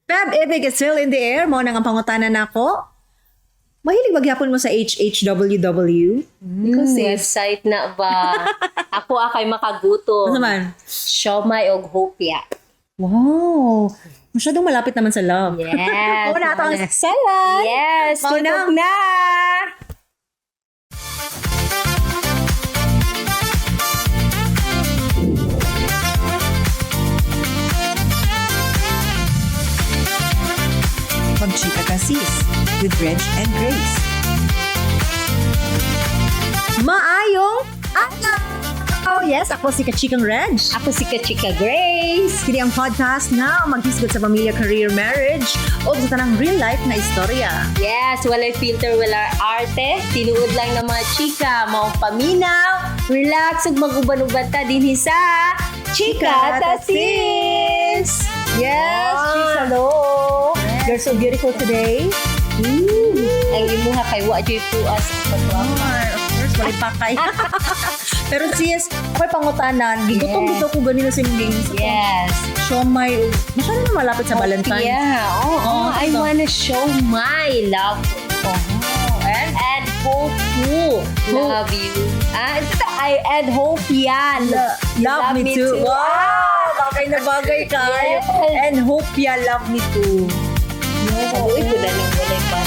Pag-ibig is still in the air. Mao nang ang pangutana nako. Mahilig magyapon mo sa HHWW? Ikaw, sis. Website na ba? Ako akay makagutom. Ano man? Siomay og hopia. Wow! Masyadong malapit naman sa love. Yes. Mao na ato ang salad. Yes. Mao na. Tutok na. Magchika Ta Sis with Reg and Grace. Maayong adlaw! Yes, ako si Kachikang Reg. Ako si Kachika Grace. Kini ang podcast na maghisgot sa pamilya, career, marriage o sa tanang real life na istorya. Yes, walay filter, walay arte. Tinuod lang ng mga chika, maong paminaw, relax, ug mag-uban-uban ta dinhi sa Chika Ta Sis! Yes, sis, hello! You're so beautiful today. Ang imuha kay wa jud puas ang pagwapa. Of course, walay pakay. Pero sis, ako'y pangutanan. Gigutom dito ko ganina sa imong Yes. Siomay. Masyado na malapit sa Valentine's. Yeah. Oh, Oh, I ito. wanna show my love Oh, and and hope you love you. Ah, ito, I and hope yan. Love me too. Wow! Bagay na bagay kayo. Yes. And hope ya love me too. Uy, ko na nang walay pa.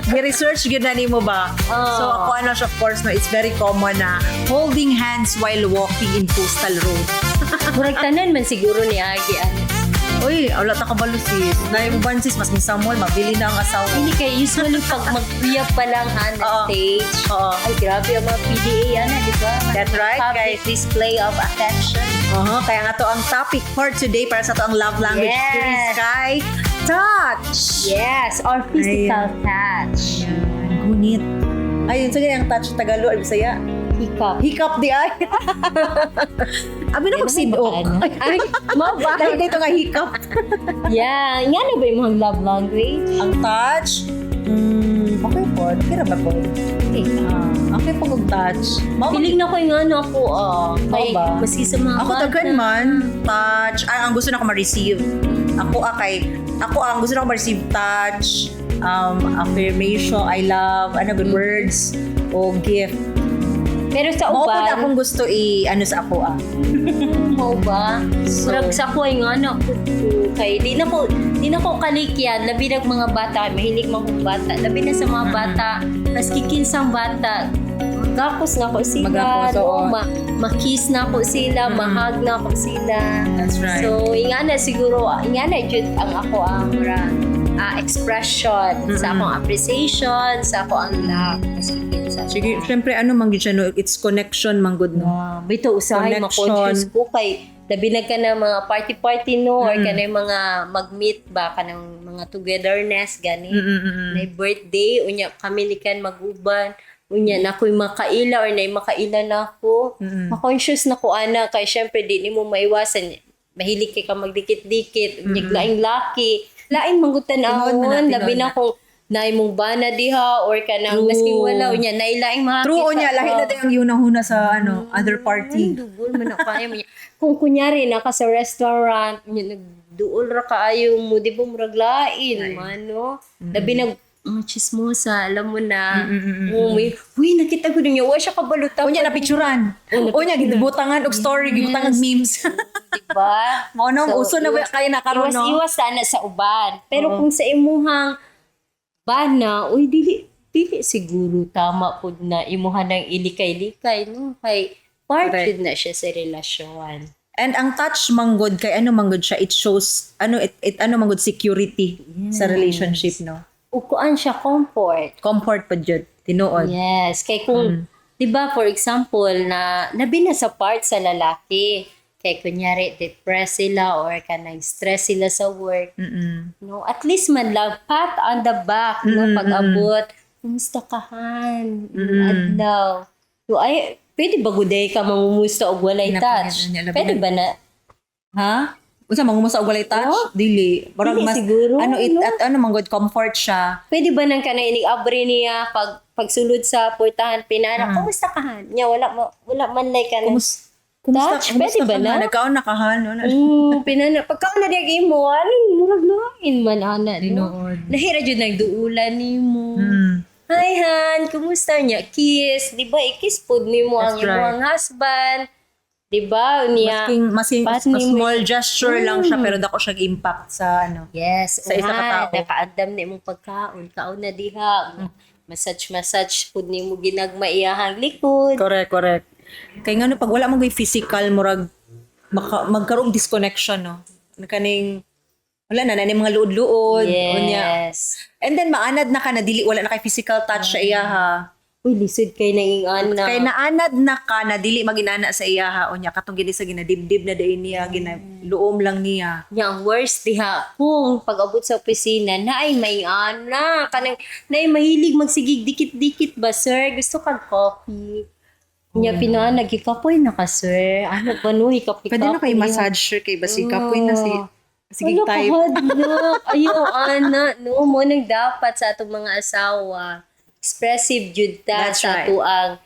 Gi-research gyud na nimo ba? Oo. So ako ano siya, of course, no, it's very common na holding hands while walking in coastal road. Murag tanan man siguro ni Agi ano. Uy, wala ta kabalo sis. Naiuban sis, mas Samuel, mabili na ang asawa. Hindi kay usually pag magkuya pa lang ha na Oo. stage. Oo. Ay, grabe ang mga PDA ana, di ba? That's right, Public guys. display of affection. Aha, kaya nga to ang topic for today para sa to ang love language series kay touch. Yes, or physical touch. Ayan, gunit. Ayun, sige, ang touch Tagalog, ay Bisaya. Hikap. Hikap di ay. Abi na magsidok. Ay, mo ba? Dahil dito nga hikap. Yeah, nga na ba yung mga love language? Ang touch, okay po. Okay ra ba po? Okay. Ah, okay po kung touch. Mao Feeling na ko yung ano ako, ah. Kay, ba? maski sa mga Ako bata. daghan man, touch. Ay, ang gusto na ko ma-receive. Ako ah, kay ako ang gusto na ko ma-receive touch, affirmation, I love, ano good words o gift. Pero sa Mao po uban, na akong gusto i ano sa ako ah. mo ba? So- Murag sa ko ay nga ano, kay di na ko kalikyan labi nag mga bata, mahilig man kong bata. Labi na sa mga bata, maski kinsang bata, gakos na ko sila, Magakos, no? oo. Ma-kiss na ko sila, mahag na ko sila. That's right. So, ingana siguro, ingana jud ang ako ang mura, expression sa akong appreciation, sa ako ang love. Maski kinsa. Sige, syempre ano man gyud siya no, it's connection man gud no. Ah, bito usahay Connection. ma-conscious ko kay labi na ka na mga party-party no or ka na yung mga mag-meet ba ka ng mga togetherness gani. Na birthday unya kami ni kan mag-uban unya na ako'y makaila or na makaila na ako. Ma-conscious na ko ana kay syempre di nimo maiwasan mahilig kay ka magdikit-dikit unya laing laki lain manggutan Tinuod man na, ahon labi tinuod na na. kung naay mong bana diha or kanang maski wala unya nailaing makakita True niya, lahi na tayong yunahuna sa ano, other party. Dugol man ako kaya mo niya. Kung kunyari naka sa restaurant, nya nagduol ra kaayo mo, di ba murag lain man no? Labi nag mga chismosa, alam mo na. Oh, may, uy, nakita ko niya, wa siya kabaluta. Unya na picturean. Unya gibutangan og story, gibutangan og memes. di ba? Mao nang So, uso na ba kaya na karon no? Iwas-iwas sana sa uban. Pero kung sa imuhang bana, uy, dili siguro tama pud na imuha ng ilikay-likay, no? Kay part Correct. jud na siya sa relasyon. And ang touch manggod kay ano manggod siya, it shows ano it ano manggod security sa relationship no. Ukuan siya comfort. Comfort pa jud, tinuod. Yes, kay kung 'di ba for example na labi na sa part sa lalaki, kay kunyari depressed sila or kanang stress sila sa work, no? At least man lang pat on the back, no, pag-abot, kumusta ka han? Adlaw. So ay pwede ba guday ka mangumusta og walay touch? Niya, labi Pwede ba na? Ha? Unsa mangumusta og walay touch? Dili. Parang Dili mas siguro, ano it no? at ano manggod comfort siya. Pwede ba nang kanang inig-abre niya pag pagsulod sa portahan pinana, kumusta ka han? Nya wala mo wala man like kanang Kumusta Touch, pwede Kumusta ba ka na? Nagkaon na ka ha, no? Pinana pagkaon na diag imo, ano, murag lain man ana, no? Tinuod. Lahira jud nagduulan nimo. "Hi Han, kumusta niya?" Kiss, di ba? I-kiss pod nimo ang That's right. imong husband. Di ba? Niya. Masking Pat a nimo. small gesture lang siya pero dako siya impact sa ano. Yes, Sa isa ka tao. Nakaandam na imong pagkaon, kaon na diha. Massage massage pud nimo ginagma iyahang likod. Correct, correct. Kay ngano pag wala man ko'y physical, murag magkaroong disconnection, no. Kaning wala na na mga luod-luod unya. And then maanad na ka na dili, wala na kay physical touch sa iya ha. Uy, lisod kay na ingana. Kay naanad na ka na dili maginana sa iya ha, unya katong gini sa ginadibdib na dayon niya, ginaluom lang niya. Nya ang worst diha kung pag-abot sa opisina naay may ana kanang naay mahilig magsigig dikit-dikit ba, "Sir, gusto kag coffee?" Nya pinana gikapoy na ka, sir. Ano ba no, hikap. Pwede na kay massage sir kay basi kapoy na si sige Ano type. Kahadlok. Ayaw, ana. No, mo nang dapat sa atong mga asawa. Expressive jud ta That's sa right. ato ang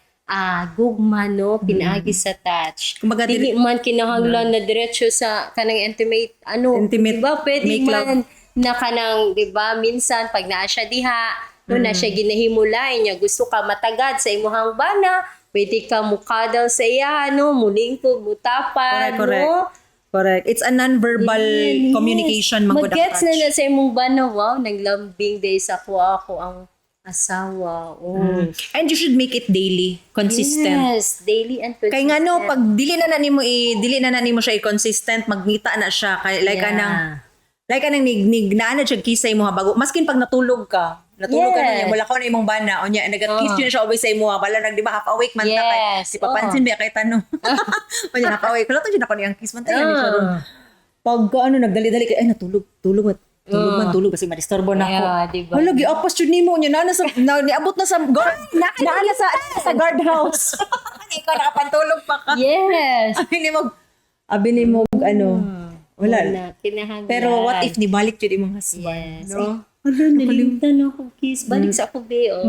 gugma, no, pinaagi sa touch. Kumbaga, dili man kinahanglan na diretso sa kanang intimate ano, Intimate di ba? Pwede make love. man na kanang, di ba, minsan pag naa siya diha, no, na siya ginahimulay niya, gusto ka matagad sa imuhang bana, pwede ka mukadaw sa iya, no, mulingkod, mutapan, Correct, correct. no? Correct. It's a non-verbal communication man gud ang Mag-gets na touch. na sa imong bana, wow, naglambing day sa kuha ako ang asawa. Oh. And you should make it daily, consistent. Yes, daily and consistent. Kay ngano pag dili na na nimo siya i-consistent, magngita na siya kay like anang like anang nig nig naa na siya kiss sa imo ha, bago maskin pag natulog ka. Natulog ka na niya, wala ka na imong bana unya nag-kiss yun siya always sa imo ha, bala nag, di ba, half awake man ta kay di pa pansin ba kay tanong. Unya half awake, wala to jud ako niyang kiss man tayo ni siya ron. Pag ano nagdali-dali kay ay natulog, tulog man tulog man tulog kasi madisturbo na ako. Yeah, di ba? Hala, giapas jud nimo unya naa na sa na, niabot na sa guard, naa na sa guard house. Ikaw nakapantulog pa ka. Abi ni mo ano, wala. Wala, kinahanglan. Pero what if nibalik jud imong husband? Yes. No? Ay, hala, nalimtan ako kiss. Balik sa ako, be. Oh.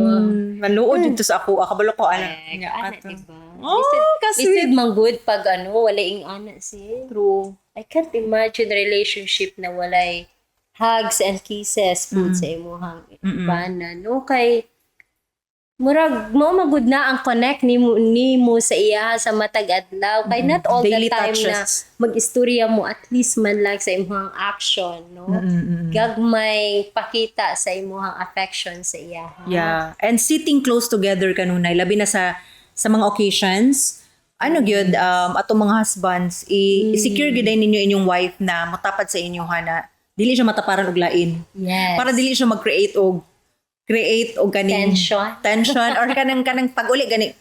Maluod jud to sa ako. Kabalo ko ana. Correct. Nya, Ana, kato. diba? Oh, ka-sweet. Lisod man good pag ano, wala ing ana siya. True. I can't imagine relationship na walay hugs and kisses pud sa imuhang bana, no? Kay murag mo magud na ang connect nimo sa iya sa matag adlaw kay not all Daily the time na touches. mag-istorya mo, at least man lang sa imuhang action, no, gagmay pakita sa imuhang affection sa iya. Yeah. And sitting close together kanunay, labi na sa mga occasions, ano gyud, atong mga husbands, i-secure gyud ay ninyo inyong wife na motapad sa inyo ha, na dili siya mataparan og lain. Para dili siya mag-create og kaning Tension. Tension or kanang pag-uli gani.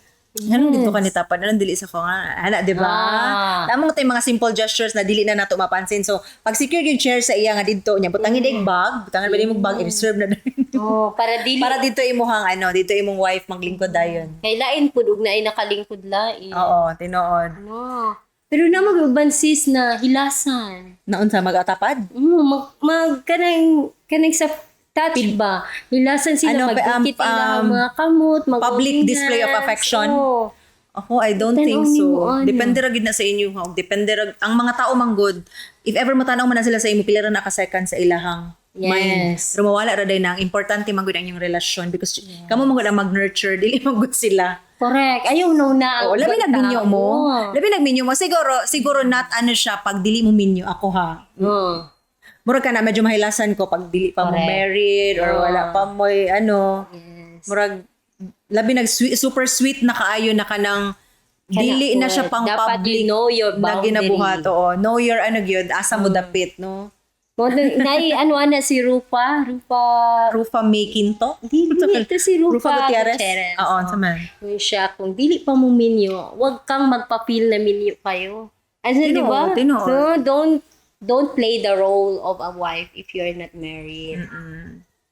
Anong dito ka ni tapad? Anong dili sa ko nga? Ana, di ba? Ah. Namang tay mga simple gestures na dili na nato mapansin. So, pag secure yung chair sa iya nga didto niya, butangin mm. bag, butangan ba imong bag, i-reserve na dito. Oh, para dili Para dito imuhang ano, dito imong wife maglingkod dayon. Kay lain pud ug naay nakalingkod lain. Oo, tinuod. No. Pero na mag-uban sis na hilasan. Naunsa mag-atapad? Mag, mag kanang sa touch ba? Hilasan sila, Ano, magdikit ila ang mga kamot, mag public display of affection? Oh. Ako, I don't think Tan-aw so. nimo, ano? Depende ra gid na sa inyo. Ha? Depende ra ang mga tao man good. If ever matanaw man na sila sa imo, pila ra na ka second sa ilahang mind. Pero mawala ra day na ang importante man gud ang inyong relasyon because kamo man gud ang mag-nurture, dili man gud sila. Correct. Ayaw no na ang Oo, labi ibang nagminyo tao. mo. Labi nagminyo mo. Siguro, siguro not ano siya pag dili mo minyo ako ha. Oo. Murag ka na medyo mahilasan ko pag dili pa mo Correct. married or wala pa mo ano. Murag labi nag sweet, super sweet na kaayo na kanang dili na siya pang Dapat public you know your na boundary. ginabuhat. Oo, know your ano gyud, asa mo dapit, no? Mo nai ano ana si Rupa, Rupa Rufa May Quinto? Dili ito si Rupa, Rufa Gutierrez? Oo, sa man. Kung siya, kung dili pa mo minyo, wag kang magpa-feel na minyo kayo. Ano, di ba? Tinuod, tinuod. No, don't play the role of a wife if you're not married.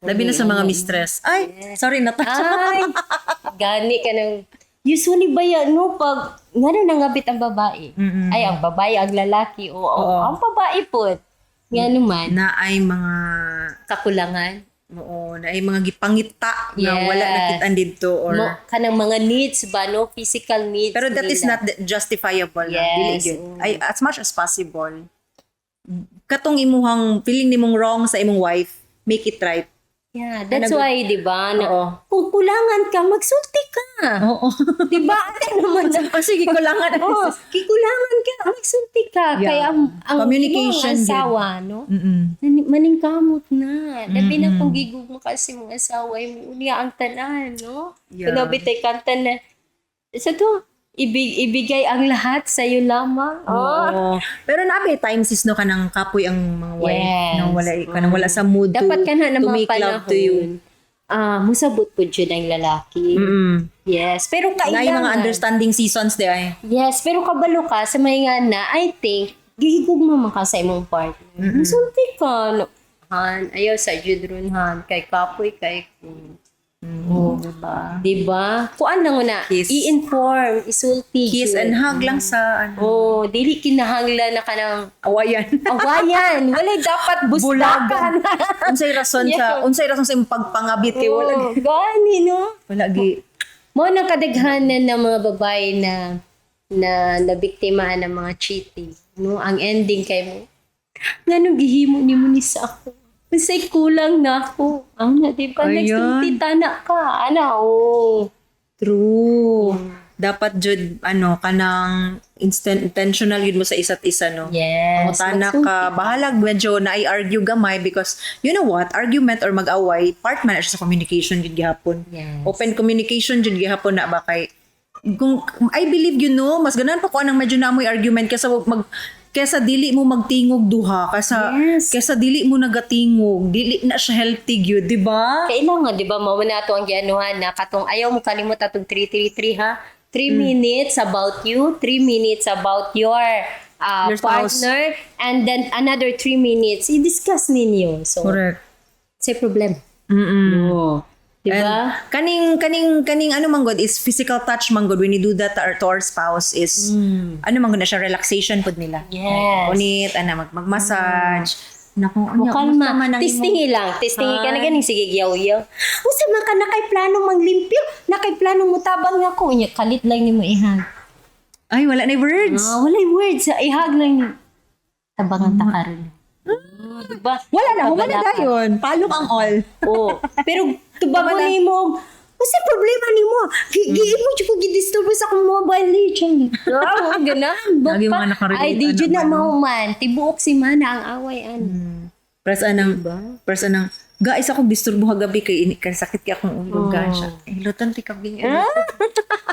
Labi na sa mga mistress. Ay, sorry, Natasha. Ay, gani ka ng, usually ba yan, no, pag, ngano nangabit ang babae? Ay, ang babae, ang lalaki, oo, ang babae po. Nga naman, Na ay mga kakulangan. Oo, na ay mga gipangita na wala nakitaan didto or Mo, kanang mga needs ba, no? Physical needs Pero that is nila. not justifiable. No? Dili Yes. gyud. Ay, as much as possible. Katong imuhang feeling nimong wrong sa imong wife, make it right. Yeah, that's why, di ba, na, Oo. kung kulangan ka, magsulti ka. Oo. Di ba? Ano naman na, Oh, sige, kulangan. oh, kikulangan ka, magsulti ka. Yeah. Kaya ang Communication imong asawa, no? Maningkamot na. Labi na kung gigugma kasi mong asawa, ay niya ang tanan, no? Yeah. Kung bitay kanta na, sa to, ibigay ang lahat sa iyo lamang. Oh. Oo. Pero naabay times is no kanang kapoy ang mga wife. Yes. No, wala kanang wala sa mood Dapat to, ka na ng to mga make love panahon. to you. Ah, musabot po jud ang lalaki. Yes, pero Na kailangan. mga understanding seasons di ay. Yes, pero kabalo ka sa may nga na, I think, gihigugma man ka sa imong partner. Musulti ka. No? Han, ayaw sa jud ron han, kay kapoy kay ko. Oo, diba? Diba? Kuan lang na, Kiss. i-inform, isulti. Kiss jud. and hug lang sa ano, Oh, dili kinahanglan na kanang awayan. awayan. Walay dapat bustakan. Unsay rason sa unsay rason sa imong pagpangabit kay wala Oh, gani no. wala gi Mo nang kadaghanan ng mga babae na na nabiktimahan ng mga cheating, no? Ang ending kay mo. Nganong gihimo nimo ni sa ako? Unsay kulang na ako. Ana, di ba? Ayan. Nagsulti tana ka. Ana, oh. True. Dapat jud ano kanang instant intentional yun mo sa isa't isa, no. Yes. Mangutana ka, bahalag medyo na argue gamay because you know what, argument or mag-away, part man na siya sa communication jud gihapon. Yes. Open communication jud gihapon na ba kay kung I believe mas ganahan pa ko anang medyo na amoy argument kaysa wag mag kaysa dili mo magtingog duha kaysa kaysa dili mo nagatingog, dili na siya healthy gyud, di ba? Kailangan, di ba, mao na ato ang gianuhan na katong ayaw mo kalimot atong 333 ha. 3 minutes about you, 3 minutes about your Your spouse. partner, and then another 3 minutes i-discuss ninyo. So, Correct. say problem. No. Di ba? And kaning ano man god is physical touch man god when you do that to our spouse is ano man god na siya, relaxation pud nila. Yes. Unit ana mag-massage. Naku, unya, Kalma. kumusta man ang Testingi lang. Testingi ka na ganing sige giyaw-yaw. Unsa man ka nakay planong manglimpyo, nakay planong mutabang nako. Unya kalit lang nimo ihag. Ay, wala na words. Ah, walay words. Ihag lang ni. Tabangan ta karon. Oh, diba? Wala na, humana dayon. Palok ang all. Oo. Pero tubago nimo. Unsa problema nimo? Giimo jud ko gidisturbo sa akong mobile legend. Ah, ganahan ba Lagi pa? mga nakarelate, Ay, di ano jud na ba, no? mahuman. Tibuok si mana ang away ano. Press anang, press anang, ga, isa akong disturbo hagabi kay ini kay sakit kay akong ulo ga siya. Eh, lutan ti kabing.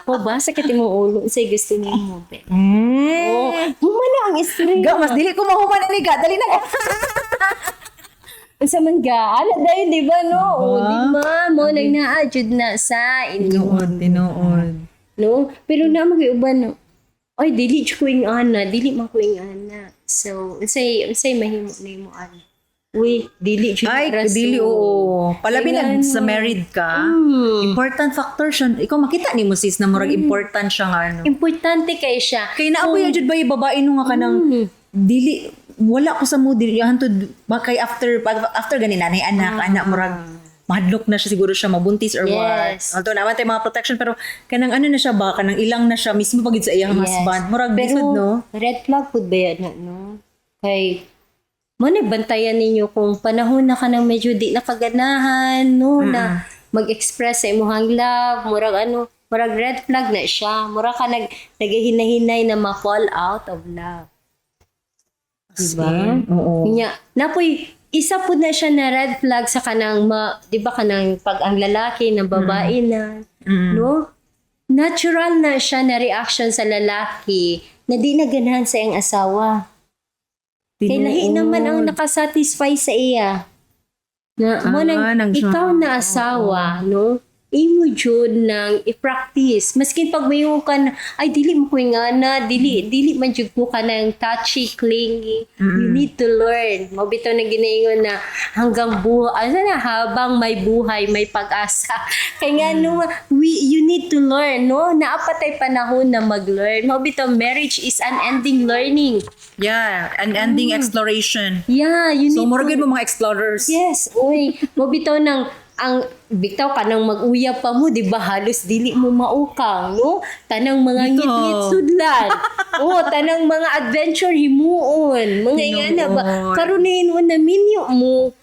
Po ba sakit imong ulo? Unsay gusto nimo be? Mm. Oh, humana ang istorya. Ga, mas dili ko mahuman ani ga. Dali na. Unsa man ga? Ala dayon di ba no? O, di ba? Mo nang naa jud na sa inyo. Tinuod, tinuod. No? Pero na mo uban no. Ay dili jud ko ing ana, dili man ko ing ana. So, unsay mahimo nimo ana? Uy, dili jud Ay, na rason. dili oo. Palabi na Kailangan. sa married ka. Important factor siya. Ikaw makita ni mo sis na murag important siya nga ano. Importante kay siya. Kay naapoy jud ba yung babae no nga kanang dili wala ko sa mood dili hantod ba kay after pag after gani nanay anak anak murag mahadlok na siya siguro siya mabuntis or what. Yes. Although naman tayo mga protection pero kanang ano na siya ba kanang ilang na siya mismo pag sa iyang husband. Murag Pero, lisod no. red flag pud ba yan na, no? Kay, mo nagbantayan ninyo kung panahon na ka nang medyo di na kaganahan, no? Na mag-express sa imuhang love, murag ano, murag red flag na siya. Murag ka nagahinahinay na ma-fall out of love. Diba? Oo. Nya, napoy isa pud na siya na red flag sa kanang ma, 'di ba kanang pag ang lalaki ng babae na, no? Natural na siya na reaction sa lalaki na di na ganahan sa iyang asawa. Kay lahi naman ang nakasatisfy sa iya. Na mo Ah, nang nang siya. ikaw na asawa, no? imo jud nang i-practice. Maskin pag mayo ka na, ay, dili mo ko nga na, dili, dili man jud ko ka ng touchy, clingy. You need to learn. Mao bitaw na ginaingon na hanggang buhay, ano na, habang may buhay, may pag-asa. Kay nga no, you need to learn, no? Naa pa tay panahon na mag-learn. Mao bitaw marriage is unending learning. Yeah, unending exploration. Yeah, you So need mura to gyud mo mga explorers. Yes, uy, mo bitaw nang ang bitaw ka nang mag-uyab pa mo, di ba, halos dili mo maukang, no? Tanang mga Bitaw. ngit-ngit sudlan. Oh, tanang mga adventure himuon. Mga ingana ba? Tinuod. Karon na na minyo mo.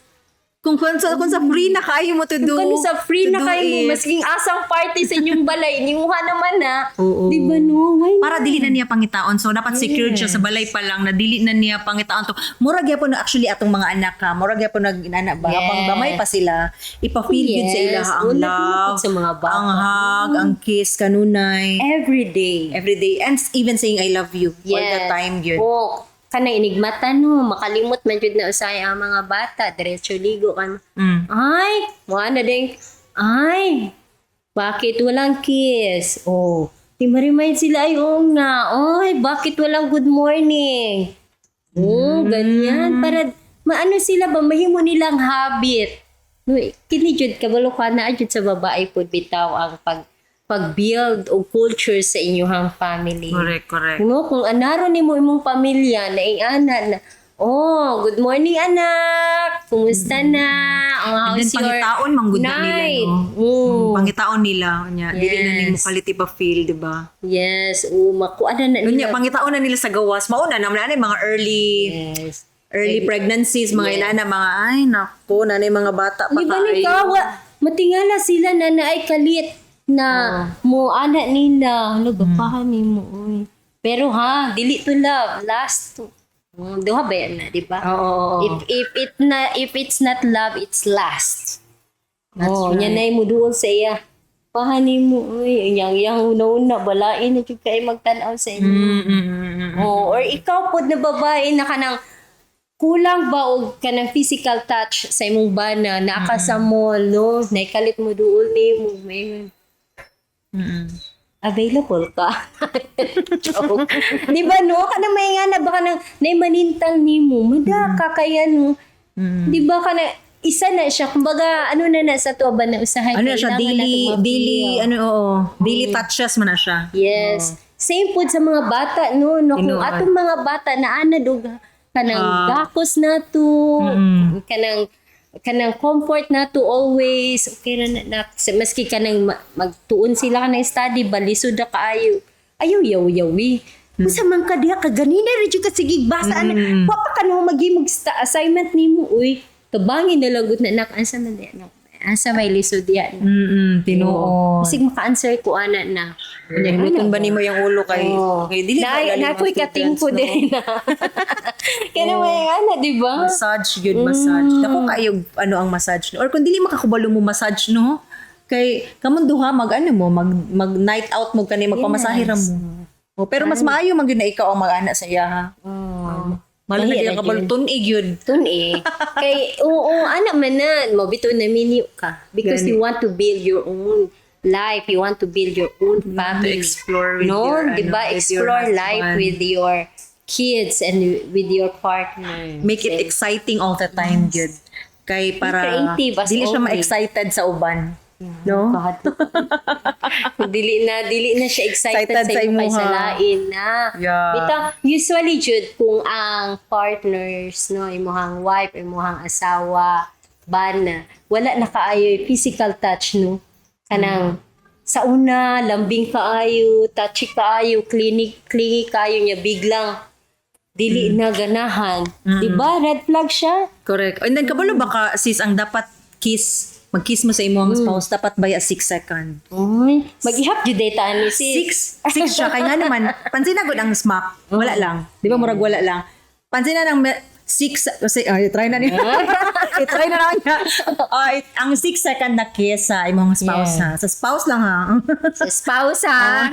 Kung sa free na kayo mo to do. Kung sa free to na do kayo mo, it. masking asang party sa inyong balay, nimuha naman na. Oo. Di ba no? Why not? Para dili na niya pangitaon. So dapat secured siya sa balay pa lang na dili na niya pangitaon to. Mura gyapon na actually atong mga anak ha. Mura gyapon nag inana ba habang gamay pa sila, ipa-feel gyud sa ilaha ang Oo, love, nagmukod sa mga bata. ang hug, ang kiss kanunay. Every day. Every day and even saying "I love you" all the time gyud. Oh, kanang inigmata no, makalimot man jud na usay ang mga bata, diretso ligo kan. Ay, mo na ding. Ay, bakit walang kiss? Oh, di ma-remind sila, ay, oo nga. Ay, bakit walang good morning? Oh, ganyan. Para maano sila ba, mahimo nilang habit. No, kini jud kabalo ka na jud sa babae pud bitaw ang pag-build og culture sa inyong family. Correct, correct. No, kung anaro nimo imong pamilya na ingana na, "Oh, good morning anak. Kumusta na? Oh, And then how's your pangitaon man gud na nila night?" no. Oh. Pangitaon nila nya dili na nimo kalit ipa-feel, di ba? Yes, oh, makuha na na Unya nila. pangitaon na nila sa gawas. Mauna na na mga early early pregnancies, mga inana, mga ay nako, nanay mga bata pa Di ba ni kaayo. kawa, matingala sila na naay kalit na mo ana nila. Ano ba pa mo uy. Pero ha, dili to love, lust to. Duha ba yan na, di ba? Oo, oo, oo. If it's not love, it's lust. That's Oh, right. nya nay mo duol sa iya. Pahani mo, uy, yang yang una-una balain na jud kay magtan-aw sa inyo. Oh, or ikaw pod na babae na kanang kulang ba og kanang physical touch sa imong bana, naa ka sa mall, no? Naikalit mo duol nimo, may available ka. Joke. Di ba no? Kanang may nga na baka nang naimanintang nimo, mada ka kaya no. Di ba kana isa na siya kumbaga ano na na sa tuwa ba na usahay Ano na siya, kailangan daily, nato ma-feel. daily, ano, oo, daily touches man na siya. Yes. Same pod sa mga bata no, no kung Tinuod. atong mga bata na ana dog kanang gakos nato, kanang kanang comfort nato always, okay ra na, na maski kanang magtuon sila kanang study balisod na kaayo. Ayaw yaw yawi. Unsa man ka diha ka ganina ra jud ka sige basa ana. Wa pa ka no maghimog assignment nimo uy. Tabangin na lang gud na nak asa man diha nak. Asa may lisod diha. Tinuod. Bisig maka-answer ko ana na. Unya, hinuton ba nimo yung ulo kay, Oh. kay dili ba Na, lalim na ang ako'y students, katingko no? din na. Kaya naman ana, di ba? Massage yun, massage. Dako kayo ano ang massage no? Or kung dili makakubalo mo massage no, kay kamon duha mag ano mo, mag night out mo kani magpamasahe ra mo. Oh, pero mas maayo man gyud na ikaw ang mag-ana sa iya ha. Oh. Malo na Dali gyud na kabalo tun-ig yun. Tun eh. Kay, oo, ana man na, mabito na minyo ka. Because Gani. you want to build your own life. You want to build your own family. Explore with no, your, di ano, ba? with your Explore life husband. with your kids and with your partner. Make it exciting all the time gyud. Kay para creative as dili siya always. ma-excited sa uban. No? Dili na siya excited, Excited sa sa imo kay imuha. sa lain na. Yeah. Bitaw, usually jud kung ang partners no, imuhang wife, imuhang asawa, bana, wala na kaayo physical touch no. Kanang sa una lambing kaayo, touchy kaayo, clinic clingy kaayo niya biglang dili na ganahan. Di ba? Red flag siya. Correct. And then kabalo ba ka sis ang dapat kiss, mag-kiss mo sa imong spouse dapat by a 6 second. Uy, mag-ihap jud data ni sis. Six. Six siya. Kaya nga naman, pansin na gud ang smack. Wala lang. Di ba murag wala lang? Pansin na ng six, kasi, ay, try na niya. I-try na lang niya. Ang 6 second na kiss sa imong spouse ha. Sa spouse lang ha. Sa spouse ha.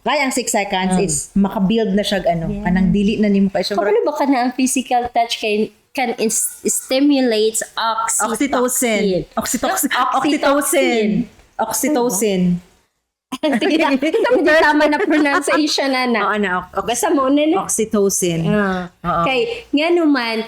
Kaya ang 6 seconds is makabuild na siya ano. Kanang dili na nimo kay siya. Kabalo ba ka na ang physical touch kay can stimulates Oxytocin. oxytocin. Oxytocin. Oxytocin. Oxytocin. Oxytocin. Sige na, hindi tama na pronunciation na na. Oo na. Basta mo na na. Oxytocin. Ah. Oo. Kay nga naman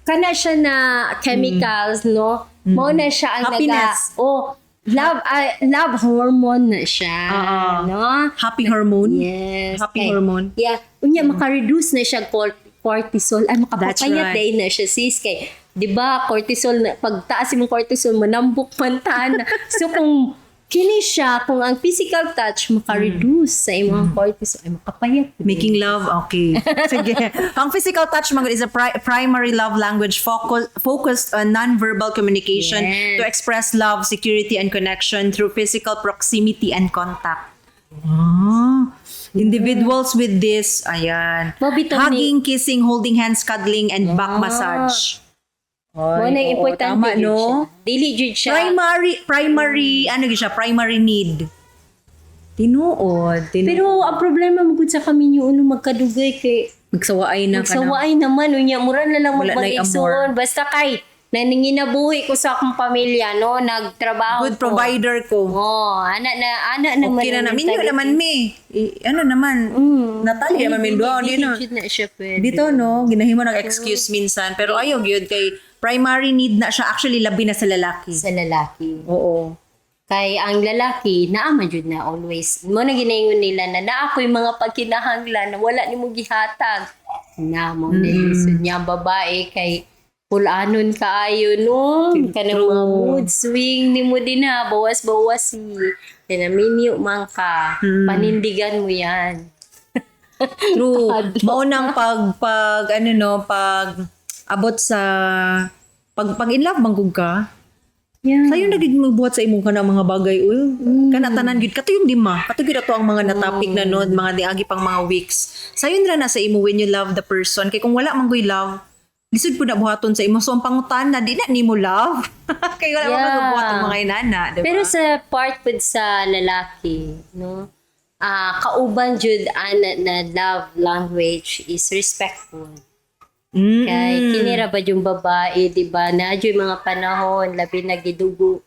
kana siya na chemicals, no? Mo na siya ang Happiness. naga oh, love love hormone na siya, Oo. no? Happy hormone. Yes. Happy Kay- hormone. Yeah. Unya maka-reduce na siya cortisol. Ay That's makapapayat right. day na siya, sis, kay 'di ba cortisol na pagtaas imong cortisol manambok man ta na. So kung kini siya, kung ang physical touch maka-reduce sa imong cortisol, ay makapayat. Making love, okay. Sige. Ang physical touch man gud is a primary love language focused on nonverbal communication to express love, security, and connection through physical proximity and contact. Ah. Individuals with this, ayan. Mabitaw Hugging, kissing, holding hands, cuddling, and back massage. Mo na Ay, oo, importante tama, jud no? siya. Dili jud siya. Primary, ano gyud siya, primary need. Tinuod. Tinuod. Pero ang problema mo gud sa kami yung uno magkadugay kay Magsawaay na ka na. magsawaay naman unya mura na lang Wala na'y magbag-igsoon basta kay naninginabuhi ko sa akong pamilya, no, nagtrabaho Good ko. provider ko. Oh, ana na ana naman. Okay na ang na. Minyo mentality. naman mi. Ano naman. Natalia naman min duha. Dili Di no. jud na siya pwede. Dito no, ginahimo ng excuse minsan. Pero ayaw gyud kay primary need na siya, actually labi na sa lalaki. Sa lalaki. Oo. Kay ang lalaki naa man jud na always. Mo na ginaingon nila na naa ko'y mga pagkinahanglan na wala nimo gihatag. Na mo na lisod niya ang babae kay pulanon kaayo, no, kanang mga mood swing nimo din ha, bawas-bawas si tinaminyo man ka, panindigan mo yan. True. Mao nang pag ano no, pag abot sa pag in love manggug ka. Sayo na gid mo buhat sa imong kana mga bagay, uy. Kana tanan gid kato yung dima. Kato gid ato ang mga na-topic na noon, mga niagi pang mga weeks. Sayo ra na sa imo when you love the person kay kung wala man goy love, lisod po na buhaton sa imo. So ang pangutan na di na nimo love. Kay wala man buhat ang mga inana, di ba? Pero sa part pud sa lalaki, no? Ah, kauban jud ana na love language is respectful. Kay kinira ba yung babae, di ba? Naa yung mga panahon labi na gidugo.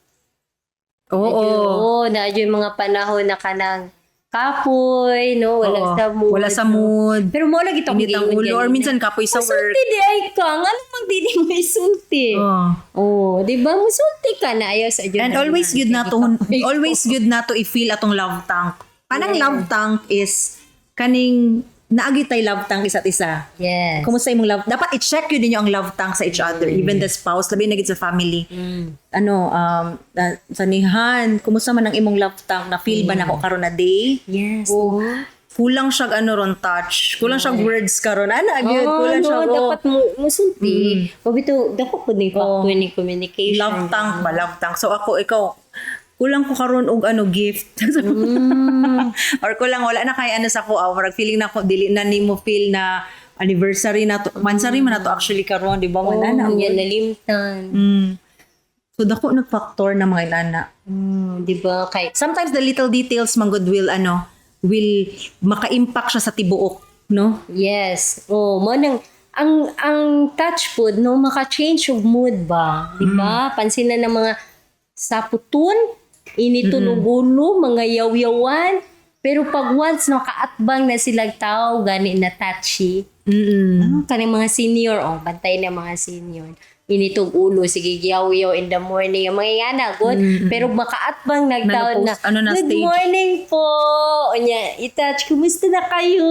Oo. Oo, naa yung mga panahon na kanang kapoy, no? Wala sa mood. Wala sa no? mood. Pero mo lagi to Init ang ulo or minsan kapoy sa work. Musulti di ay ka. Nga namang di mo isulti. Oo. Oh, di ba? Musulti ka na ayaw sa And always good na to i-feel atong love tank. Kanang love tank is kaning naagi tay love tank isa't isa. Yes. Kumusta imong love? Dapat i-check yun ninyo ang love tank sa each other, even the spouse, labi na gid sa family. Ano, sanihan, kumusta man ang imong love tank? Na feel ba nako karon na day? Yes. Oh, kulang siya ano ron touch. Kulang siya words karon. Ana gyud, Oh, kulang no, siya oh, dapat mo musulti. Mm. Mabito, dapat po ni factor ni communication. Love tank ba, love tank. So ako, ikaw, kulang ko karon og ano gift. Or kulang wala na kay ano sa ko, ah, murag feeling na ko dili na nimo feel na anniversary na to. Mansary man na to actually karon, di ba? Wala na. Oh, yan, nalimtan. So dako nag factor na mga inana. Di ba? Kay, Sometimes the little details man good will ano will maka-impact siya sa tibuok, no? Yes. Oh, mo nang ang touch food, no, maka-change of mood ba, di ba? Pansin na ng mga saputun, inito mm ulo, mga yaw-yawan. Pero pag once nakaatbang na silang tao, gani na touchy. Ah, kaning mga senior, oh, bantay na mga senior. Initog ulo, sige, yaw-yaw in the morning. Ang mga ingana, good. Pero makaatbang nagtaon na, Menopause, ano na, "Good stage?" morning po. Unya, i-touch, kumusta na kayo?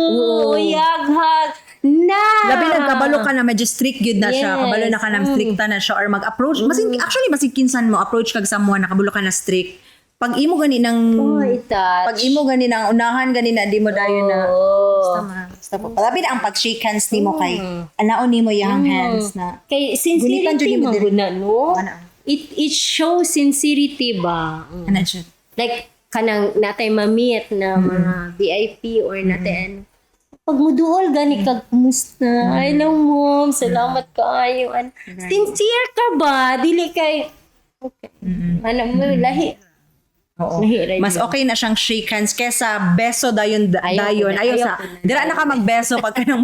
Uyag, hug. Na! Labi na kabalo ka na medyo strict gyud na siya. Yes. Kabalo na ka na stricta na siya or mag-approach. Masin actually masin kinsan mo approach kag someone na kabalo ka na strict. Pag imo gani nang Oh, i-touch. pag imo gani nang unahan gani na di mo dayon na Oh. tama. Basta po. Labi na ang pag-shake hands nimo kay anaon nimo iyang hands na. Kay Gunitan sincerity jud nimo man diri. gud na, no? Ano? It shows sincerity ba? Ana siya. Like kanang natay ma-meet na mga VIP or natay ano. Pag muduol gani kag kumusta? Hello mom, salamat kaayo. Ano, sincere ka ba? Dili kay okay. Ano mo lahi. Oo. Lahi ra Mas yun. okay na siyang shake hands kesa beso dayon Ayaw ko dayon. na, Ayaw ayaw sa ko na. dira na ka magbeso pag kanang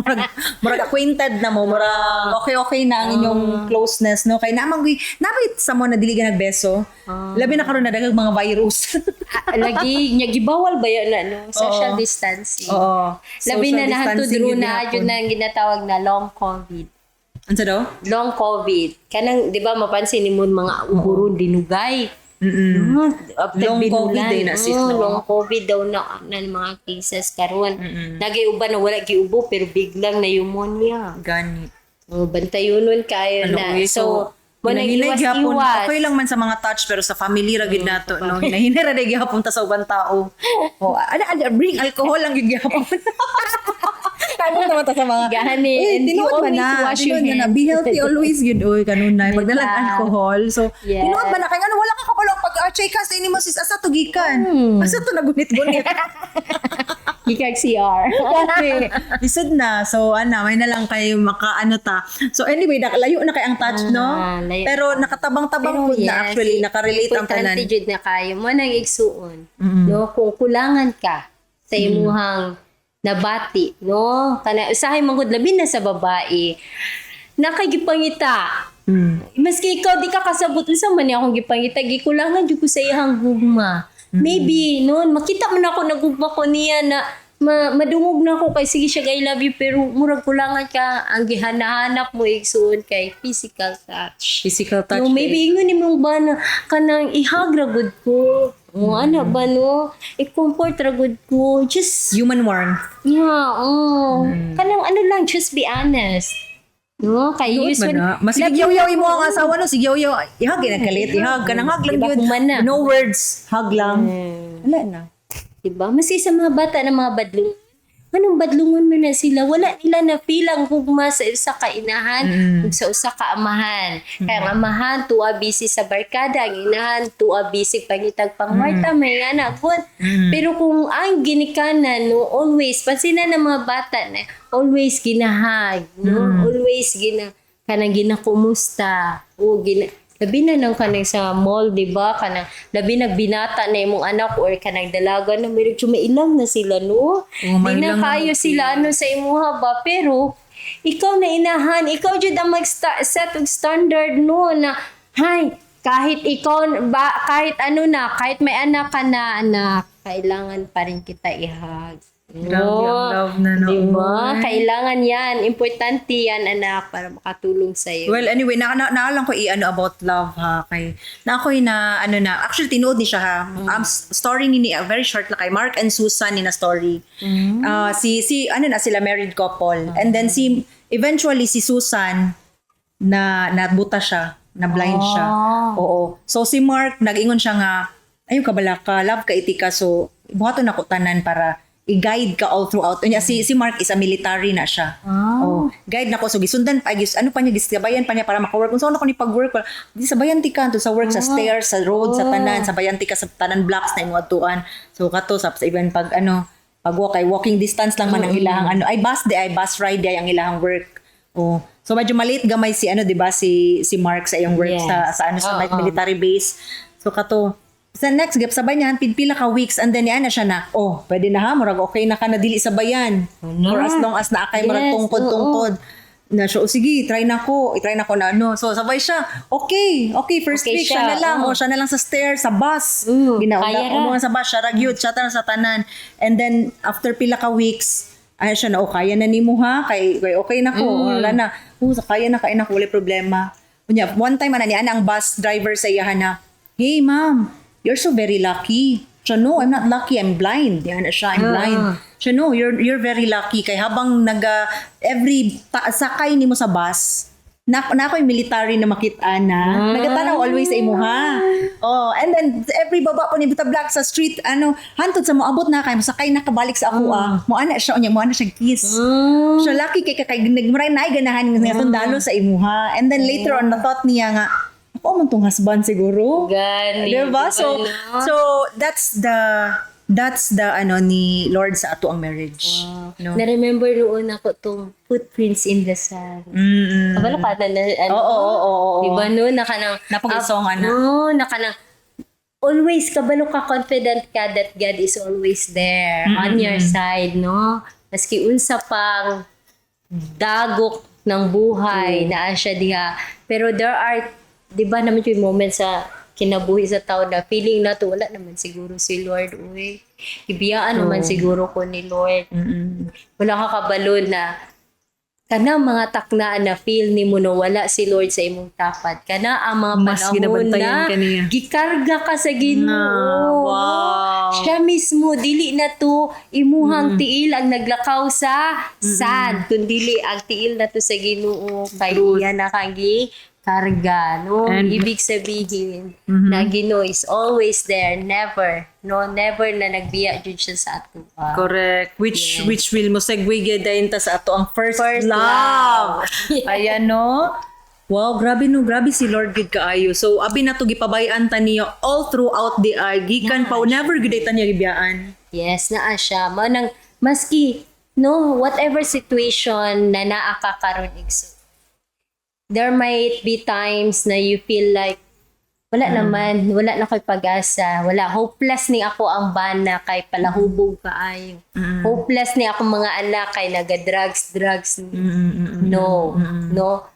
murag acquainted na mo, murag okay na ang inyong closeness, no? Kay namang napay sa mo na dili ka nagbeso. Labi na karon na daghang mga virus. Ah, lagi nya gibawal ba yun na, no? Social Oo. distancing. Oo. Labi Social na nahantod distancing yun na gihapon. yun na ang ginatawag na long COVID. Unsa daw? Long COVID. Kanang, di ba, mapansin ni mo mga uburon dinugay. No, after Long binulan. COVID day na, sis, Oo, no? long COVID daw na mga cases karon. Nagiuban na wala giubo pero biglang pneumonia. Gani. Oh, bantayunon kayo Ano, na. uy, So, mo nang hinahinay gihapon. iwas-iwas. Okay lang man sa mga touch pero sa family ra gid nato, no? Hinahinay ra gihapon ta sa ubang tao. Oh, ana ana, bring alcohol lang gid gihapon. Tama naman ta sa mga Gani. Uy, And you tinuod man always na. wash your Tinuod man na. hands. Be healthy always gid oy kanunay. Pagdalag Diba? alcohol. So, Yes. tinuod man na kay ano wala ka kabalo pag check ka sa inimo, sis, asa to gikan? Asa to nagunit-gunit? Gikag CR. Kasi, lisod na. So, ana, may na lang kayo makaano ta. So, anyway, nakalayo na kay ang touch, no? Ah, layo. Pero nakatabang-tabang Pero pud na yes, actually, nakarelate ang tanan. Importante jud na kayo mo nang igsuon. No, kung kulangan ka sa imuhang nabati, no? Kana usahay man gud labi na sa babae. Nakagipangita. Maski ikaw di ka kasabot unsa man ni akong gipangita, gikulangan jud ko sa iyang gugma. Maybe noon makita man ako nagugma ko niya na madungog na ako kay sige siya I love you, pero murag kulangan ka ang gihanahanap mo, igsuon, kay physical touch. Physical touch. No, maybe ingon ni mong bana kanang ihag ra gud ko. O ana ba, no? I-comfort ra gud ko. Just Human warmth. Yeah, oh. Kanang ano lang, just be honest. No, kay Tinuod usually man na. Mas yaw imo ang asawa, no, sige yaw. Ihag nagkalit, ihag kanang hug lang Diba, yun. human na. No words, hug lang. Wala na. Diba? Maski sa mga bata na mga badlungon, anong badlungon man na sila, wala nila na feel ang gugma sa usa ka inahan ug sa usa ka amahan. Kaya ang amahan tuwa busy sa barkada, ang inahan tuwa busy pangitag pangwarta, may anak kun. Pero kung ang ginikanan, no, always pansinan ng mga bata na always ginahag, no? Always gina kanang ginakumusta o gina labi na nang kanang sa mall, di ba? Kanang labi na binata na imong anak or kanang dalaga na medyo mailang na sila, no? Oo, Di na mailang na kayo sila ano sa imuha ba, pero ikaw na inahan, ikaw jud ang mag set og standard, no, na hay kahit ikaw ba, kahit ano na, kahit may anak ka na, anak, kailangan pa rin kita ihag. Grabe ang love na, no? Diba? Kailangan yan. Importante yan, anak, para makatulong sa'yo. Well, anyway, na naalang ko i-ano about love ha kay na ako'y na ano na actually tinuod ni siya ha. Ang story ni very short lang kay Mark and Susan ni na story. Ah, si si ano na sila, married couple. And then si eventually si Susan na nabuta siya, na blind siya. Oo. So si Mark nag-ingon siya nga ayo ka bala ka, love ka iti ka, so buhaton nako tanan para i-guide ka all throughout. Unya si Mark is a military na siya. Oh, guide nako so gisundan pa gis ano pa niya gisabayan pa niya para maka-work. Kung saan ako ni pag-work, di sabayan ti ka to sa work, sa stairs, sa road, sa tanan, sabayan ti ka sa tanan blocks na imong adtuan. So kato sa even pag ano pag walk ay walking distance lang man ang ilahang ano ay bus di ay bus ride di ay ang ilahang work. Oh. So medyo maliit gamay si ano 'di ba si si Mark sa iyang work sa ano sa military base. So kato sa next gap sabay niya pila ka weeks and then niya na siya na oh pwede na ha, murag okay na ka na dili sabayan for as long as naa kay murag tungkod-tungkod na siya, oh, sige, try na ko, i-try na ko na ano. So, sabay siya, okay, first Okay week, siya, siya, na lang, oo. o siya na lang sa stairs, sa bus. Ginauna, kaya ra. umuha sa bus, siya ra gyud, siya tanan sa tanan. And then, after pila ka weeks, ay siya na, oh, kaya na nimo ha, kay okay na ko, wala na. Oh, kaya na, kaya na ko, wala problema. Unya, one time, ana, niya, ang bus driver sa iyahan na, "Hey, ma'am, you're so very lucky." Siya, "No, I'm not lucky, I'm blind." Yan siya, "I'm blind." Siya, "No, you're very lucky. Kay habang naga, every sakay nimo sa bus, na ako'y military na makita na. Nagatanaw always sa imuha." Oh, and then every baba po ni Buta Black sa street, ano, hantod sa moabot na kay masakay na kabalik sa ako ah. Mo ana siya unya, mo ana siya kiss. Siya lucky kay nagmuray na ganahan nga sundalo sa imuha. And then later on na thought niya nga ako man tong husband siguro. Gani. Diba? So, Diba, no? so that's the ano ni Lord sa ato ang marriage. No? Na-remember noon ako tong Footprints in the Sand. Kabalo ka na, ano? Oo. Diba no, naka nang Napag-isong, ana. Oo, naka nang Always kabalo ka, confident ka that God is always there on your side, no? Maski unsa pang dagok ng buhay, naa siya diha. Pero there are, di ba naman yung moments sa kinabuhi sa tao na feeling na to, wala naman siguro si Lord, uy. Ibiyaan naman siguro ko ni Lord. Wala ka kabalo na kana mga taknaan na feel nimo na wala si Lord sa imong tapad. Kana ang mga Mas panahon ginabantayan na ka niya. Gikarga ka sa Ginoo. Wow. Siya mismo, dili na to imuhang tiil ang naglakaw sa sand, kundili ang tiil na to sa Ginoo kay iya na kang gikarga, no? Ibig sabihin na Ginoo is always there, never, no, never na nagbiya jud siya sa ato. Ah. Correct. Which will mo segue gyud dayon ta sa ato ang first, First love. love. Ayan, no. Wow, grabe no, grabe si Lord gid kaayo. So abi na to gipabayan ta niya all throughout the ay gikan pa, never gid ta niya gibiyaan. Yes, naa siya. Mao nang maski, no, whatever situation na naa ka karon, igsoon. There might be times na you feel like wala naman, wala na ko'y pag-asa, wala, hopeless ni ako ang bana kay palahubog kaayo. Hopeless ni ako mga anak kay naga-drugs, drugs. No, no.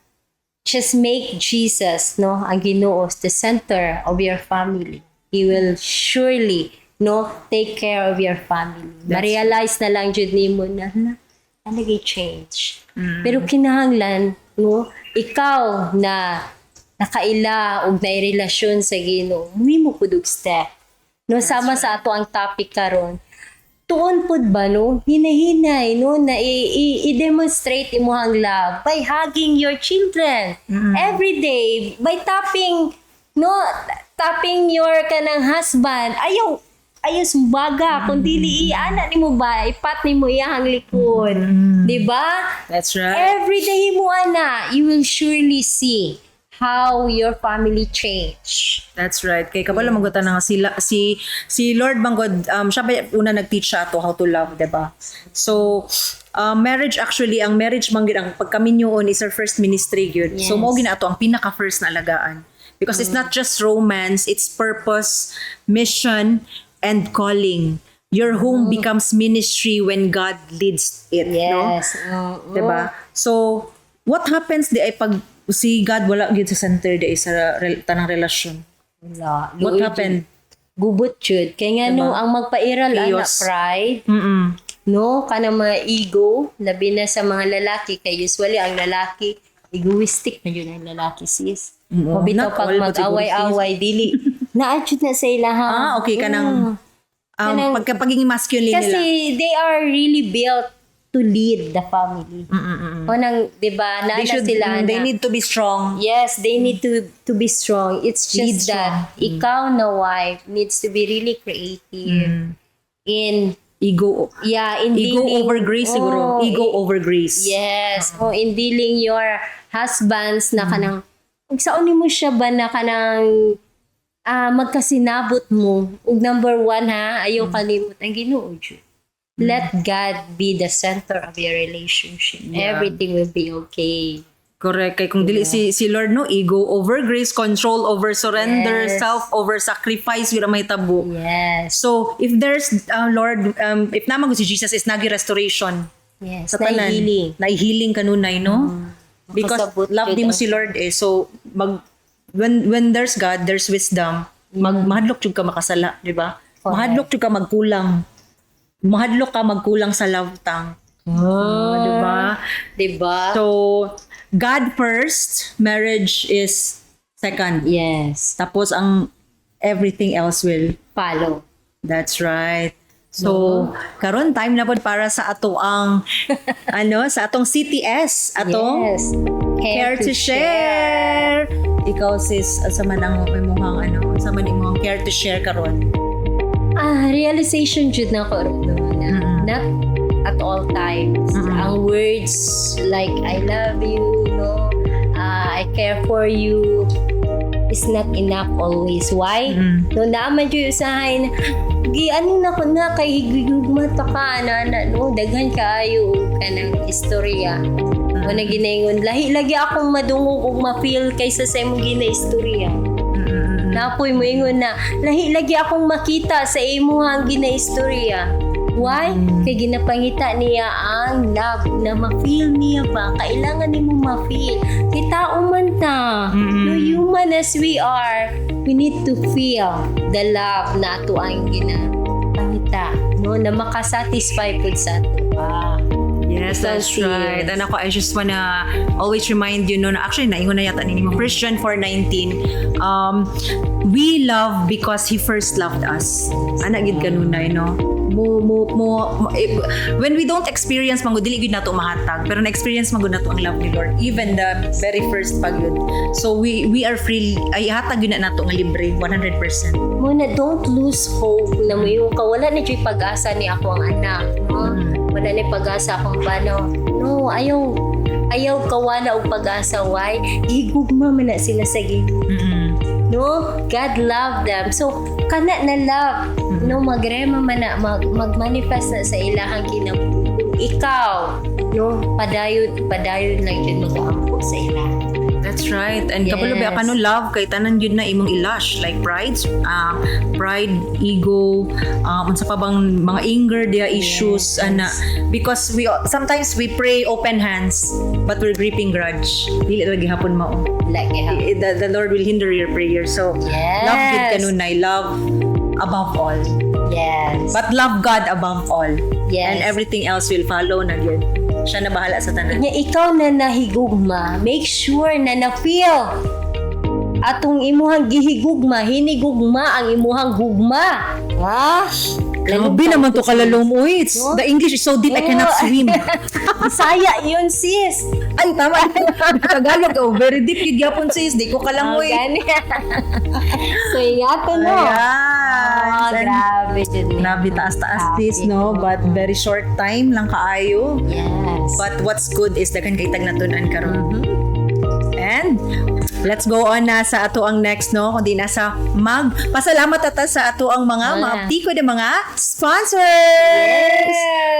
Just make Jesus, no, ang Ginoo, the center of your family. He will surely, no, take care of your family. Ma-realize na lang jud nimo na, na nag change. Pero kinahanglan, no, ikaw na nakaila og nairelasyon sa Ginoo, muhimo pud og step. No, sama sa ato ang topic karon. Tuon pud ba, no? Hinahinay, no, na i-demonstrate imuhang love by hugging your children every day, by tapping, no, tapping your kanang husband. Ayaw ayaw sumbaga kung dili i-ana nimo ba, ipat nimo iyahang likod, di ba? That's right. Every day mo ana, you will surely see how your family change. That's right. Kay kabalo man gud ta na nga sila si si Lord man gud, siya ba una nag-teach siya ato how to love, 'di ba? So marriage actually, ang marriage man gud, ang pagkaminyoon is our first ministry gyud. So mao gina ato ang pinaka first na alagaan. Because it's not just romance, it's purpose, mission and calling. Your home becomes ministry when God leads it, no? Yes. Oo. 'Di ba? So, what happens di ay pag si God wala gyud sa center di ay sa tanang relasyon? Wala. What Luoy happened? jud. Gubot jud. Kay nga no, ang magpairal ana Chaos. pride, no, kana mga ego, labi na sa mga lalaki kay usually ang lalaki egoistic na yun ang lalaki, sis. Oo. Mabitaw Not pag all, but siguro, mag-away-away dili. Naa jud na sa ilaha. Ah, okay, kanang pagka pagiging masculine Kasi nila. they are really built to lead the family. O nang, 'di ba, na They should, sila they na, need to be strong. Yes, they need to be strong. It's Lead just that ikaw na wife needs to be really creative in Ego yeah, in ego dealing over grace siguro. Oh, Ego over grace. Yes. Oh, in dealing your husbands na kanang ug saon nimo siya ba na kanang magkasinabot mo. Ug number one ha, ayaw kalimot ang Ginoo jud. Let God be the center of your relationship. Everything will be okay. Correct. Kay kung dili si Lord, no, ego over grace, control over surrender, self over sacrifice, yun ang mahitabo. So, if there's Lord, if naman si Jesus is nagi restoration sa tanan, Nahihiling. nahihiling kanunay, no? Because Makasabot love jud di mo si Lord eh. So, mag when there's God, there's wisdom. Mag mahadlok jud ka makasala, di ba? Mahadlok jud ka magkulang. Mahadlok ka magkulang sa love tank. Oh, Di ba? Diba? So, God first, marriage is second. Tapos ang everything else will Follow. That's right. So, karon time na pod para sa ato ang ano, sa atong CTS, atong Care to Share. Ikaw, sis, asa man ang imuhang ano, asa man imong care to share karon? Ah, realization jud na ko no, na not at all times ang words like "I love you," no, "I care for you" is not enough always. Why? No, naaman jud usahay na gi ano na ko na kay higugma ta ka na na no, daghan kaayo og kanang istorya mo na ginaingon, lahi lagi akong madungog ug ma-feel kaysa sa imong ginaistorya. Naa poy moingon na, "Lahi lagi akong makita sa imuhang ginaistorya." Why? Kay ginapangita niya ang love na ma-feel niya ba? Kailangan nimo ma-feel. Kay tao man ta. No, human as we are, we need to feel the love na ato ang ginapangita. No, na makasatisfy pud sa ato. Ah. Yes, that's Ikaw, sis. Right. And ako, I just wanna always remind you, no, na actually, naingon na yata nimo, 1 John 4:19, we love because He first loved us. Ana gid kanunay, no? Mo, when we don't experience man gud, dili gyud nato mahatag, pero na-experience man gud nato ang love ni Lord, even the very first pa gyud. So we are free, ay hatag gyud na nato nga libre, 100%. Mao na don't lose hope na mo yung ka wala na jud pag-asa ni ako ang anak, no? Wala ni pag-asa akong bana. No, ayaw ayaw kawala og pag-asa. Why? Gihigugma man na sila sa Ginoo. No, God love them. So kana na love, no, magrema man na mag-manifest na sa ilahang kinabuhi. Ikaw, no, padayon padayon lang jud mag-ampo sa ilaha. That's right. And kabalo ba kano love kay tanan gyud na imong ilash, like pride, pride, ego, unsa pa bang mga anger dia issues ana, because we sometimes we pray open hands but we're gripping grudge. Dili ra gihapon mao. Lagi ha. The Lord will hinder your prayer. So love gyud kanunay, love above all. But love God above all. And everything else will follow na gyud. Siya na bahala sa tanan. Nya ikaw na nahigugma, make sure na na-feel atong imuhang gihigugma, hinigugma ang imuhang gugma. Ha? Grabe naman to kalalom. Uy, it's, No? the English is so deep, I cannot swim. Bisaya yun, sis. Ay, tama. Tagalog, oh, very deep yun gyapon, sis. Di ko kalangoy. Oh, gani. So, ingato, no? Ayan. Oh, And grabe jud ni. Grabe, taas-taas sis, no? But very short time lang kaayo. But what's good is daghan kay tag natun-an karon. And let's go on na sa ato ang next, no, kundi nasa mag pasalamat ata sa ato ang mga mga tiko de mga sponsors.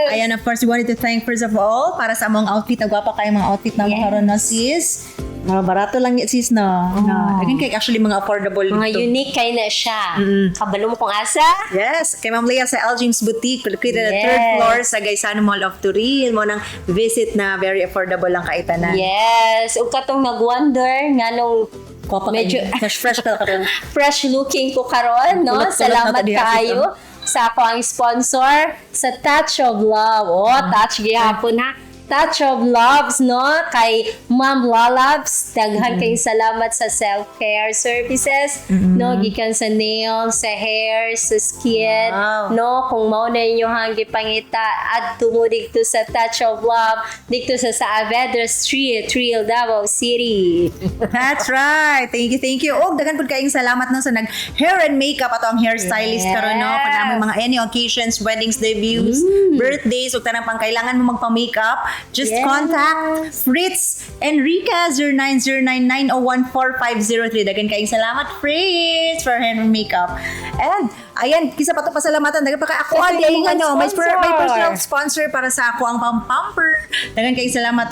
Ayan, of course, we wanted to thank first of all para sa among outfit. Nagwapa kayo mga outfit na mo karon, no, sis. Mga barato lang ni sis, no. No. Daghan kay actually mga affordable Mga dito. Unique kay na siya. Kabalo mo kung asa? Yes, kay Ma'am Leah sa L. James Boutique, located at third floor sa Gaisano Mall of Toril. Mao nang visit na very affordable lang kay tanan. Yes. Ug katong nag-wonder nganong Gwapa medyo kayo. Fresh fresh ka karon. Fresh looking ko karon, no? Kulot-kulot Salamat na to diha, kaayo sa ako ang sponsor sa Touch of Love. Oh, touch gihapon ha. Touch of Loves, no? Kay Ma'am Lalabs, daghan kayong salamat sa self-care services, no? Gikan sa nails, sa hair, sa skin, no? Kung mao na inyong gipangita, adto mo dito sa Touch of Love, dito sa Saavedra Street, Toril, Davao City. That's right. Thank you, thank you. Og daghan pud kayong salamat, no, sa nag hair and makeup, ato ang hairstylist karon, no. Pag naa moy mga any occasions, weddings, debuts, birthdays, ug tanang pangkailangan mo magpa-makeup, just contact Fritz Enriquez, 0909-901-4503. Daghan kayong salamat, Fritz, for hair and makeup. And ayan, kisa pa to pasalamatan daghan pa kay ako Ito ang yung ano, may sponsor. Personal sponsor para sa ako ang pampamper. Daghan kayong salamat,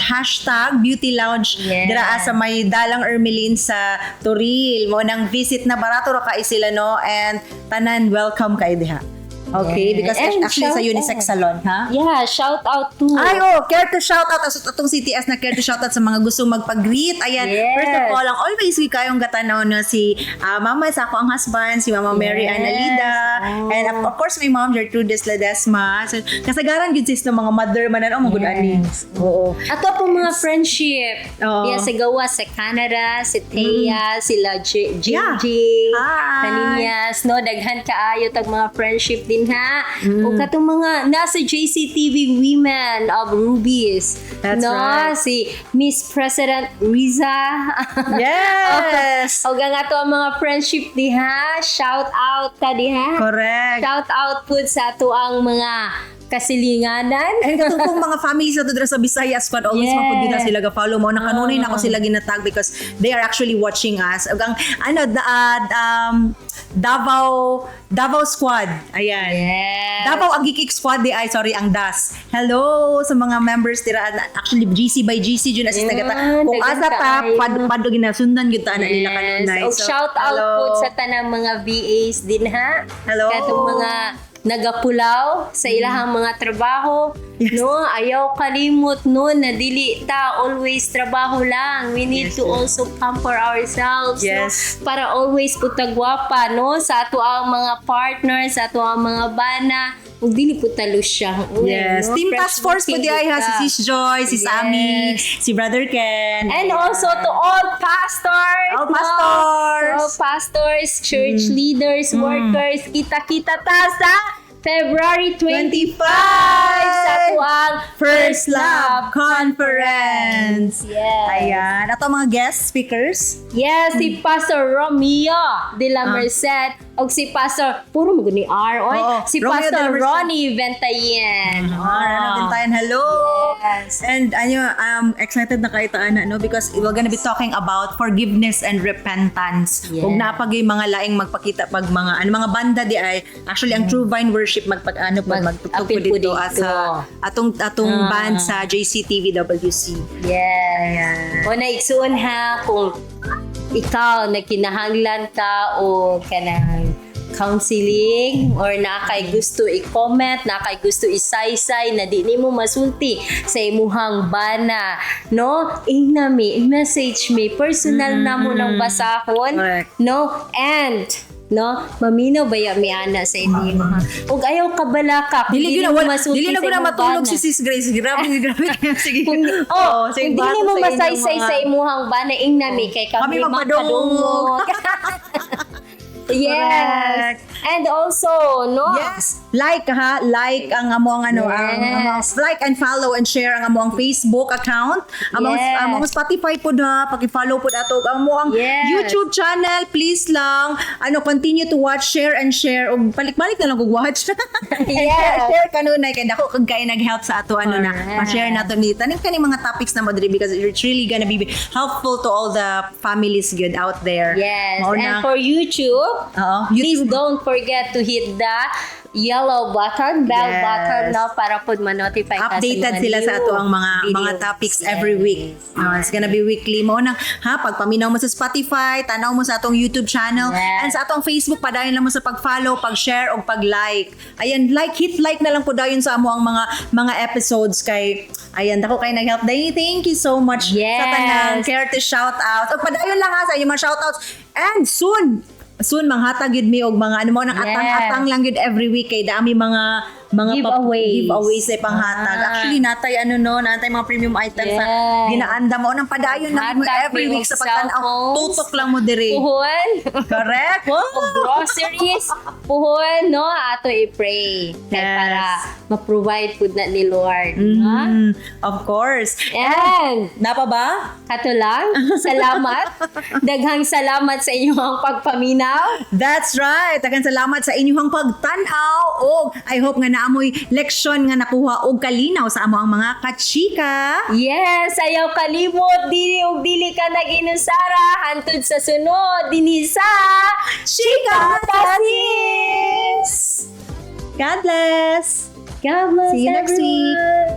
#BeautyLounge. Dira sa may Dalang Ermelin sa Toril. Mao nang visit na barato ra kay sila, no, and tanan welcome kay diha. Okay, because And actually sa shout unisex out. Salon, ha? Yeah, shout out to Ay, oh, care to shout out as atong CTS na care to shout out sa mga gusto magpag-greet. Ayan, first of all, ang always we kayong gatanaw na si mama sa ako ang husband, si Mama Mary Analida. And of course, my mom, Gertrudes Ledesma. So, kasagaran gud sis ng mga mother man oh, mga good ani. Oo. Ato po mga friendship. Oo. Yeah, sa gawa sa Canada, si Thea, sila Jingjing, Hi. Kaninias, no, daghan kaayo tag mga friendship din ha. O katong mga nasa JCTV Women of Rubies. That's no, right. si Miss President Riza. Yes! O ang ato ang mga friendship diha, shout out ta diha. Correct. Shout out pud sa ato ang mga kasilinganan. And katong pong mga families na dira sa Visayas squad, always man pud gyud na sila ga-follow mo. Nakanunay na ako sila ginatag because they are actually watching us. Ug ang ano da, Davao Davao Squad. Ayan. Davao Agikik Squad di ay, sorry, ang DAS. Hello sa mga members dira. Actually, GC by GC jud assist nagata. Kung Daghan asa ta kaayo. pad pad ginasundan gyud ta na nila kanunay. Og So, shout out hello. po sa tanang mga VAs din ha. Hello. Katong mga nagapulaw sa ilahang mga trabaho. No, ayaw kalimot no na dili ta always trabaho lang. We need to also pamper ourselves, no? Para always pud ta gwapa no sa ato ang mga partners, sa ato ang mga bana. Ug dili pud ta lusyang. Uy, no? Team Fresh Task Force po looking di ay ha, ka. si Sis Joy, si Sammy, si Brother Ken. And also to all pastors. All no? pastors. To all pastors, church leaders, workers. Kita-kita ta sa February 25 sa atuang First Love Conference. Yes. Ayan. Ato mga guest speakers. Yes, si Pastor Romeo de la Merced og si Pastor puro mo ni R oy, Oo, si Romeo de la Pastor Merced. Ronnie Ventayen. Ah, Ventayan, hello. Yes. And ano, excited na kayo ana, no, because we're gonna be talking about forgiveness and repentance. Ug napagay mga laing magpakita pag mga ano mga banda di ay actually ang True Vine Worship magpag ano pag magtugtog po Mag-apil po dito dito. sa atong atong band sa JCTVWC. Yes. O naigsuon ha, kung ikaw nagkinahanglan ka o kanang counseling or naa kay gusto i-comment, naa kay gusto isaysay na di nimo masulti sa imuhang bana, no? Ingna mi, message me, personal na mo nang basahon, no? And no, maminaw baya mi ana sa inyo ha. Ug ayaw kabalaka kung Dili gyud na mo wala, masulti dili na sa gud na imong matulog bana. si Sis Grace. Grabe, grabe. Sige. Kung, oh, sige, kung dili bato mo sa inyong masaysay sa imuhang bana, ingna mi kay Kami kami magpadungog. magpadungog. Yes. And also, no? Yes, like ha, like ang among ano, ang among like and follow and share ang among Facebook account, among among Spotify po na, paki-follow po ato ang among YouTube channel, please lang ano, continue to watch, share and share ug balik-balik na lang og watch. And share, share kanunay kay dako kag kay nag-help sa ato ano na ma-share nato ni taning kaning mga topics na mo diri because it's really gonna be helpful to all the families good out there. Yes. Mao And na. for YouTube, Oo, please YouTube. don't forget to hit the yellow button, bell button, no, para po ma-notify ka sa Updated mga sila sa new ato ang mga videos. topics every week. No, it's gonna be weekly mo nang ha, pagpaminaw mo sa Spotify, tanaw mo sa atong YouTube channel and sa atong Facebook, padayon lang mo sa pag-follow, pag-share ug pag-like. Ayan, like, hit like na lang po dayon sa amo ang mga episodes kay ayan dako kay nag-help. Day, thank you so much sa tanang care to shout out. Ug padayon lang ha sa inyong mga shout outs and soon soon manghatag gyud mi og mga ano mo nang atang-atang lang gyud every week kay dami mga Giveaways. Giveaways sa panghatag. Actually natay ano no, natay mga premium items na ginaanda mo nang padayon lang mo Hatag every mi week og sa pagtan-aw. cellphones. Tutok lang mo diri. Puhon. Correct. Og groceries. Puhon, no? Ato i-pray. Kay para ma-provide pud na ni Lord. No? Of course. And Napa ba? kato lang, salamat. Daghang salamat sa inyong pagpaminaw. That's right. Daghang salamat sa inyong pagtan-aw og I hope nga naamoy leksyon nga nakuha og kalinaw sa amo ang mga kachika. Yes, ayaw kalimot dili og dili ka nag-inusara hantud sa sunod dinhi sa Chika Ta Sis! God bless! God bless See you next week. Everyone.